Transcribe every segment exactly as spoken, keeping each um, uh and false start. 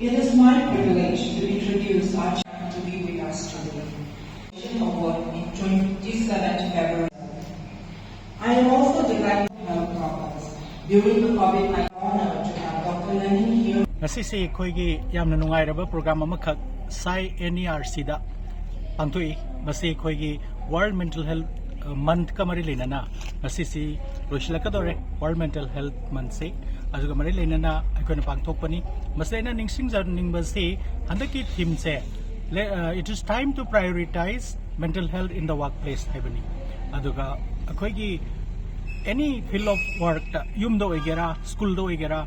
It is my privilege to introduce our chairman to be with us today. Award in twenty-seventh February. I am also delighted to have problems during the COVID nineteen. Honor to have Doctor Lenin here. ꯉꯁꯤꯁꯤ ꯑꯩꯈꯣꯏꯒꯤ ꯌꯥꯝꯅ ꯅꯨꯡꯉꯥꯏꯔꯕ programme ꯑꯃꯈꯛ ꯁꯥꯏ N E R ꯁꯤꯗ ꯄꯥꯡꯊꯣꯛꯏ꯫ ꯃꯁꯤ ꯑꯩꯈꯣꯏꯒꯤ World Mental Health Monthꯀ ꯃꯔꯤ ꯂꯩꯅꯅ ꯉꯁꯤꯁꯤ ꯂꯣꯏꯁꯤꯜꯂꯛꯀꯗꯧꯔꯦ꯫ World Mental Health Monthꯁꯤ ꯑꯗꯨꯒ ꯃꯔꯤ ꯂꯩꯅꯅ ꯑꯩꯈꯣꯏꯅ ꯄꯥꯡꯊꯣꯛꯄꯅꯤ꯫ ꯃꯁꯤꯗ ꯑꯩꯅ ꯅꯤꯡꯁꯤꯡꯖꯅꯤꯡꯕꯁꯤ ꯍꯟꯗꯛꯀꯤ ꯊꯤꯝꯁꯦ It is time to prioritize mental health in the workplace ꯍꯥꯏꯕꯅꯤ꯫ ꯑꯗꯨꯒ ꯑꯩꯈꯣꯏꯒꯤ any field of workꯇ, ꯌꯨꯝꯗ ꯑꯣꯏꯒꯦꯔꯥ, ꯁ꯭ꯀꯨꯜꯗ ꯑꯣꯏꯒꯦꯔꯥ,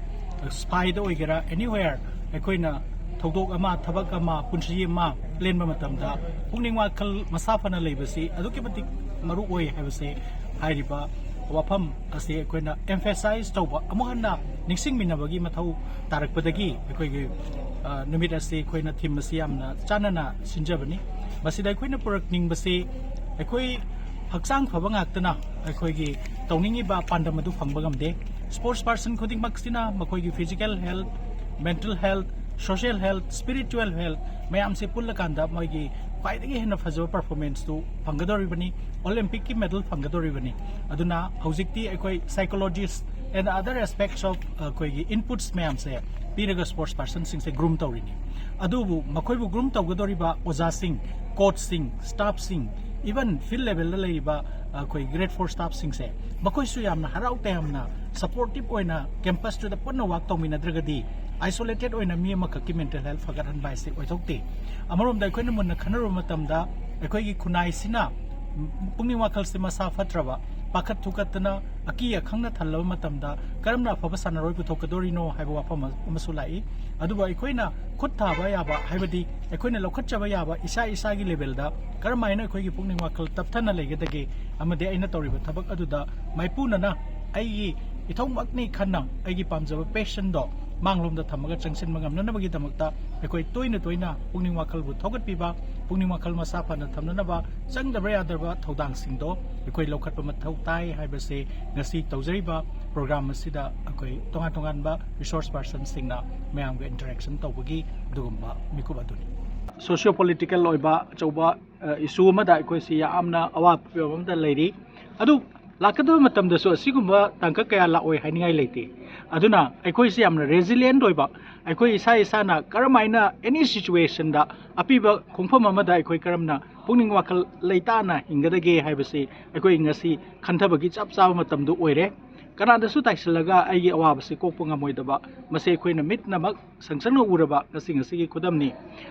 ꯁ꯭ꯄꯥꯏꯗ ꯑꯣꯏꯒꯦꯔꯥ, anywhere ꯑꯩꯈꯣꯏꯅ ꯊꯧꯗꯣꯛ ꯑꯃ, ꯊꯕꯛ ꯑꯃ, ꯄꯨꯟꯁꯤ ꯑꯃ ꯂꯦꯟꯕ ꯃꯇꯝꯗ ꯄꯨꯛꯅꯤꯡ ꯋꯥꯈꯜ ꯃꯁꯥ ꯐꯅ ꯂꯩꯕꯁꯤ ꯑꯗꯨꯛꯀꯤ ꯃꯇꯤꯛ ꯃꯔꯨ ꯑꯣꯏ ꯍꯥꯏꯕꯁꯦ ꯍꯥꯏꯔꯤꯕ ꯋꯥꯐꯝ ꯑꯁꯤ ꯑꯩꯈꯣꯏꯅ emphasize ꯇꯧꯕ, ꯑꯃꯨꯛ ꯍꯟꯅ ꯅꯤꯡꯁꯤꯡꯃꯤꯟꯅꯕꯒꯤ ꯃꯊꯧ ꯇꯥꯔꯛꯄꯗꯒꯤ ꯑꯩꯈꯣꯏꯒꯤ ꯑ, ꯅꯨꯃꯤꯠ ꯑꯁꯤ ꯑꯩꯈꯣꯏꯅ ꯊꯤꯝ ꯑꯁꯤ ꯌꯥꯝꯅ ꯆꯥꯟꯅꯅ ꯁꯤꯟꯖꯕꯅꯤ꯫ ꯃꯁꯤꯗ ꯑꯩꯈꯣꯏꯅ ꯄꯨꯔꯛꯅꯤꯡꯕꯁꯤ ꯑꯩꯈꯣꯏ ꯍꯛꯆꯥꯡ ꯐꯕ ꯉꯥꯛꯇꯅ ꯑꯩꯈꯣꯏꯒꯤ ꯇꯧꯅꯤꯡꯉꯤꯕ ꯄꯥꯟꯗꯝ ꯑꯗꯨ ꯐꯪꯕ ꯉꯝꯗꯦ꯫ Sports person ꯈꯨꯗꯤꯡꯃꯛꯁꯤꯅ ꯃꯈꯣꯏꯒꯤ physical health, mental health, social health, spiritual health ꯃꯌꯥꯝꯁꯦ ꯄꯨꯜꯂꯀꯥꯟꯗ ꯃꯣꯏꯒꯤ ꯈ꯭ꯋꯥꯏꯗꯒꯤ ꯍꯦꯟꯅ ꯐꯖꯕ performanceꯇꯨ ꯐꯪꯒꯗꯧꯔꯤꯕꯅꯤ, Olympicꯀꯤ medal ꯐꯪꯒꯗꯧꯔꯤꯕꯅꯤ꯫ ꯑꯗꯨꯅ ꯍꯧꯖꯤꯛꯇꯤ ꯑꯩꯈꯣꯏ psychologist and other aspects of ꯑꯩꯈꯣꯏꯒꯤ inputs ꯃꯌꯥꯝꯁꯦ ꯄꯤꯔꯒ sports personꯁꯤꯡꯁꯦ groom ꯇꯧꯔꯤꯅꯤ꯫ ꯑꯗꯨꯕꯨ ꯃꯈꯣꯏꯕꯨ groom ꯇꯧꯒꯗꯧꯔꯤꯕ ꯑꯣꯖꯥꯁꯤꯡ, coachꯁꯤꯡ, staffꯁꯤꯡ, even field levelꯗ ꯂꯩꯔꯤꯕ ꯑꯩꯈꯣꯏ grade four staffꯁꯤꯡꯁꯦ ꯃꯈꯣꯏꯁꯨ ꯌꯥꯝꯅ ꯍꯔꯥꯎ ꯇꯌꯥꯝꯅ supportive ꯑꯣꯏꯅ campusꯇꯨꯗ ꯄꯨꯟꯅ work ꯇꯧꯃꯤꯟꯅꯗ꯭ꯔꯒꯗꯤ isolated ꯑꯣꯏꯅ ꯃꯤ ꯑꯃꯈꯛꯀꯤ mental health ꯐꯒꯠꯍꯟꯕ ꯍꯥꯏꯁꯦ ꯑꯣꯏꯊꯣꯛꯇꯦ꯫ ꯑꯃꯔꯣꯝꯗ ꯑꯩꯈꯣꯏꯅ ꯃꯨꯟꯅ ꯈꯟꯅꯔꯨꯕ ꯃꯇꯝꯗ ꯑꯩꯈꯣꯏꯒꯤ ꯈꯨꯟꯅꯥꯏꯁꯤꯅ ꯄꯨꯛꯅꯤꯡ ꯋꯥꯈꯜꯁꯦ ꯃꯁꯥ ꯐꯠꯇ꯭ꯔꯕ, ꯄꯥꯈꯠ ꯊꯨꯀꯠꯇꯅ ꯑꯀꯤ ꯑꯈꯪꯅ ꯊꯜꯂꯕ ꯃꯇꯝꯗ ꯀꯔꯝꯅ ꯑꯐꯕ ꯁꯥꯟꯅꯔꯣꯏ ꯄꯨꯊꯣꯛꯀꯗꯧꯔꯤꯅꯣ ꯍꯥꯏꯕ ꯋꯥꯐꯝ ꯑꯃꯁꯨ ꯂꯥꯛꯏ꯫ ꯑꯗꯨꯕꯨ ꯑꯩꯈꯣꯏꯅ ꯈꯨꯠ ꯊꯥꯕ ꯌꯥꯕ, ꯍꯥꯏꯕꯗꯤ ꯑꯩꯈꯣꯏꯅ ꯂꯧꯈꯠꯆꯕ ꯌꯥꯕ ꯏꯁꯥ ꯏꯁꯥꯒꯤ levelꯗ ꯀꯔꯝꯍꯥꯏꯅ ꯑꯩꯈꯣꯏꯒꯤ ꯄꯨꯛꯅꯤꯡ ꯋꯥꯈꯜ ꯇꯞꯊꯅ ꯂꯩꯒꯗꯒꯦ ꯑꯃꯗꯤ ꯑꯩꯅ ꯇꯧꯔꯤꯕ ꯊꯕꯛ ꯑꯗꯨꯗ ꯃꯥꯏꯄꯨꯅꯅ ꯑꯩꯒꯤ ꯏꯊꯧꯃꯛꯅꯤ ꯈꯟꯅ ꯑꯩꯒꯤ ꯄꯥꯝꯖꯕ passionꯗꯣ ꯃꯥꯡꯂꯣꯝꯗ ꯊꯝꯃꯒ ꯆꯪꯁꯤꯟꯕ ꯉꯝꯅꯅꯕꯒꯤꯗꯃꯛꯇ ꯑꯩꯈꯣꯏ ꯇꯣꯏꯅ ꯇꯣꯏꯅ ꯄꯨꯛꯅꯤꯡ ꯋꯥꯈꯜꯕꯨ ꯊꯧꯒꯠꯄꯤꯕ, ꯄꯨꯛꯅꯤꯡ ꯋꯥꯈꯜ ꯃꯁꯥ ꯐꯅ ꯊꯝꯅꯅꯕ ꯆꯪꯗꯕ ꯌꯥꯗ꯭ꯔꯕ ꯊꯧꯗꯥꯡꯁꯤꯡꯗꯣ ꯑꯩꯈꯣꯏ ꯂꯧꯈꯠꯄ ꯃꯊꯧ ꯇꯥꯏ ꯍꯥꯏꯕꯁꯦ ꯉꯁꯤ ꯇꯧꯖꯔꯤꯕ ꯄ꯭ꯔꯣꯒ꯭ꯔꯥꯝ ꯑꯁꯤꯗ ꯑꯩꯈꯣꯏ ꯇꯣꯉꯥꯟ ꯇꯣꯉꯥꯟꯕ ꯔꯤꯁꯣꯔꯁ ꯄꯥꯔꯁꯟꯁꯤꯡꯅ ꯃꯌꯥꯝꯒ ꯏꯟꯇꯔꯦꯛꯁꯟ ꯇꯧꯕꯒꯤ ꯑꯗꯨꯒꯨꯝꯕ ꯃꯤꯀꯨꯞ ꯑꯗꯨꯅꯤ꯫ ꯁꯣꯁꯤꯌꯣ ꯄꯣꯂꯤꯇꯤꯀꯦꯜ ꯑꯣꯏꯕ ꯑꯆꯧꯕ ꯏꯁꯨ ꯑꯃꯗ ꯑꯩꯈꯣꯏꯁꯤ ꯌꯥꯝꯅ ꯑꯋꯥꯕ ꯐꯤꯕꯝ ꯑꯃꯗ ꯂꯩꯔꯤ꯫ ꯑꯗꯨ ꯂꯥꯛꯀꯗꯕ ꯃꯇꯝꯗꯁꯨ ꯑꯁꯤꯒꯨꯝꯕ ꯇꯥꯡꯀꯛ ꯀꯌꯥ ꯂꯥꯛꯑꯣꯏ ꯍꯥꯏꯅꯤꯡꯉꯥꯏ ꯂꯩꯇꯦ꯫ ꯑꯗꯨꯅ ꯑꯩꯈꯣꯏꯁꯤ ꯌꯥꯝꯅ ꯔꯦꯖꯤꯂꯤꯌꯦꯟꯠ ꯑꯣꯏꯕ, ꯑꯩꯈꯣꯏ ꯏꯁꯥ ꯏꯁꯥꯅ ꯀꯔꯝ ꯍꯥꯏꯅ ꯑꯦꯅꯤ ꯁꯤꯆꯨꯋꯦꯁꯟꯗ ꯑꯄꯤꯕ ꯈꯣꯡꯐꯝ ꯑꯃꯗ ꯑꯩꯈꯣꯏ ꯀꯔꯝꯅ ꯄꯨꯛꯅꯤꯡ ꯋꯥꯈꯜ ꯂꯩꯇꯥꯅ ꯍꯤꯡꯒꯗꯒꯦ ꯍꯥꯏꯕꯁꯤ ꯑꯩꯈꯣꯏ ꯉꯁꯤ ꯈꯟꯊꯕꯒꯤ ꯆꯞ ꯆꯥꯕ ꯃꯇꯝꯗꯨ ꯑꯣꯏꯔꯦ꯫ ꯀꯅꯥꯗꯁꯨ ꯇꯥꯏꯁꯤꯜꯂꯒ ꯑꯩꯒꯤ ꯑꯋꯥꯕꯁꯤ ꯀꯣꯛꯄ ꯉꯝꯃꯣꯏꯗꯕ, ꯃꯁꯤ ꯑꯩꯈꯣꯏꯅ ꯃꯤꯠꯅꯃꯛ ꯁꯪꯁꯪꯅ ꯎꯔꯕ ꯉꯁꯤ ꯉꯁꯤꯒꯤ ꯈꯨꯗꯝꯅꯤ꯫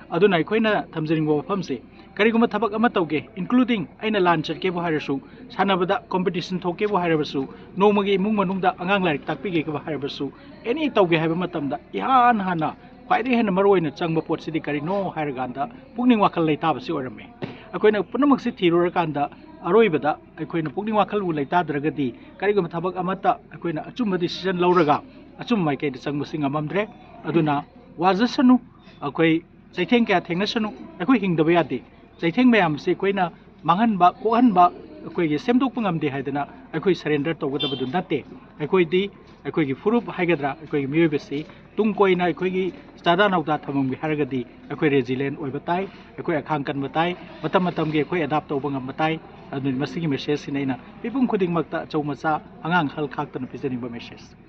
ꯑꯗꯨꯅ ꯑꯩꯈꯣꯏꯅ ꯊꯝꯖꯅꯤꯡꯕ ꯋꯥꯐꯝꯁꯤ, ꯀꯔꯤꯒꯨꯝꯕ ꯊꯕꯛ ꯑꯃ ꯇꯧꯒꯦ, ꯏꯟꯀ꯭ꯂꯨꯗꯤꯡ ꯑꯩꯅ ꯂꯥꯟ ꯆꯠꯀꯦꯕꯨ ꯍꯥꯏꯔꯁꯨ, ꯁꯥꯟꯅꯕꯗ ꯀꯣꯝꯄꯤꯇꯤꯁꯟ ꯊꯣꯛꯀꯦꯕꯨ ꯍꯥꯏꯔꯕꯁꯨ, ꯅꯣꯡꯃꯒꯤ ꯏꯃꯨꯡ ꯃꯅꯨꯡꯗ ꯑꯉꯥꯡ ꯂꯥꯏꯔꯤꯛ ꯇꯥꯛꯄꯤꯒꯦꯕꯨ ꯍꯥꯏꯔꯕꯁꯨ, ꯑꯦꯅꯤ ꯇꯧꯒꯦ ꯍꯥꯏꯕ ꯃꯇꯝꯗ ꯏꯍꯥꯟ ꯍꯥꯟꯅ ꯈ꯭ꯋꯥꯏꯗꯒꯤ ꯍꯦꯟꯅ ꯃꯔꯨ ꯑꯣꯏꯅ ꯆꯪꯕ ꯄꯣꯠꯁꯤꯗꯤ ꯀꯔꯤꯅꯣ ꯍꯥꯏꯔꯀꯥꯟꯗ ꯄꯨꯛꯅꯤꯡ ꯋꯥꯈꯜ ꯂꯩꯇꯥꯕꯁꯤ ꯑꯣꯏꯔꯝꯃꯤ꯫ ꯑꯩꯈꯣꯏꯅ ꯄꯨꯝꯅꯃꯛꯁꯤ ꯊꯤꯔꯨꯔꯀꯥꯟꯗ ꯑꯔꯣꯏꯕꯗ ꯑꯩꯈꯣꯏꯅ ꯄꯨꯛꯅꯤꯡ ꯋꯥꯈꯜꯕꯨ ꯂꯩꯇꯥꯗ꯭ꯔꯒꯗꯤ ꯀꯔꯤꯒꯨꯝꯕ ꯊꯕꯛ ꯑꯃꯠꯇ ꯑꯩꯈꯣꯏꯅ ꯑꯆꯨꯝꯕ ꯗꯤꯁꯤꯖꯟ ꯂꯧꯔꯒ ꯑꯆꯨꯝꯕ ꯃꯥꯏꯀꯩꯗ ꯆꯪꯕꯁꯤ ꯉꯝꯃꯝꯗ꯭ꯔꯦ꯫ ꯑꯗꯨꯅ ꯋꯥꯖꯁꯅꯨ, ꯑꯩꯈꯣꯏ ꯆꯩꯊꯦꯡ ꯀꯌꯥ ꯊꯦꯡꯅꯁꯅꯨ, ꯑꯩꯈꯣꯏ ꯍꯤꯡꯗꯕ ꯌꯥꯗꯦ꯫ ꯆꯩꯊꯦꯡ ꯃꯌꯥꯝꯁꯤ ꯑꯩꯈꯣꯏꯅ ꯃꯥꯡꯍꯟꯕ, ꯀꯣꯛꯍꯟꯕ, ꯑꯩꯈꯣꯏꯒꯤ ꯁꯦꯝꯗꯣꯛꯄ ꯉꯝꯗꯦ ꯍꯥꯏꯗꯅ ꯑꯩꯈꯣꯏ ꯁꯔꯦꯟꯗꯔ ꯇꯧꯒꯗꯕꯗꯨ ꯅꯠꯇꯦ꯫ ꯑꯩꯈꯣꯏꯗꯤ ꯑꯩꯈꯣꯏꯒꯤ ꯐꯨꯔꯨꯞ ꯍꯥꯏꯒꯗ꯭ꯔꯥ, ꯑꯩꯈꯣꯏꯒꯤ ꯃꯤꯑꯣꯏꯕꯁꯤ ꯇꯨꯡ ꯀꯣꯏꯅ ꯑꯩꯈꯣꯏꯒꯤ ꯆꯥꯗꯥ ꯅꯧꯗꯥ ꯊꯝꯃꯝꯒꯦ ꯍꯥꯏꯔꯒꯗꯤ ꯑꯩꯈꯣꯏ ꯔꯦꯖꯤꯂꯤꯌꯦꯟꯠ ꯑꯣꯏꯕ ꯇꯥꯏ, ꯑꯩꯈꯣꯏ ꯑꯈꯥꯡ ꯀꯟꯕ ꯇꯥꯏ, ꯃꯇꯝ ꯃꯇꯝꯒꯤ ꯑꯩꯈꯣꯏ ꯑꯦꯗꯥꯞ ꯇꯧꯕ ꯉꯝꯕ ꯇꯥꯏ꯫ ꯑꯗꯨꯅ ꯃꯁꯤꯒꯤ ꯃꯦꯁꯦꯖꯁꯤꯅ ꯑꯩꯅ ꯃꯤꯄꯨꯝ ꯈꯨꯗꯤꯡꯃꯛꯇ, ꯑꯆꯧ ꯃꯆꯥ, ꯑꯉꯥꯡ ꯑꯍꯜ ꯈꯥꯛꯇꯅ ꯄꯤꯖꯅꯤꯡꯕ ꯃꯦꯁꯦꯖ꯫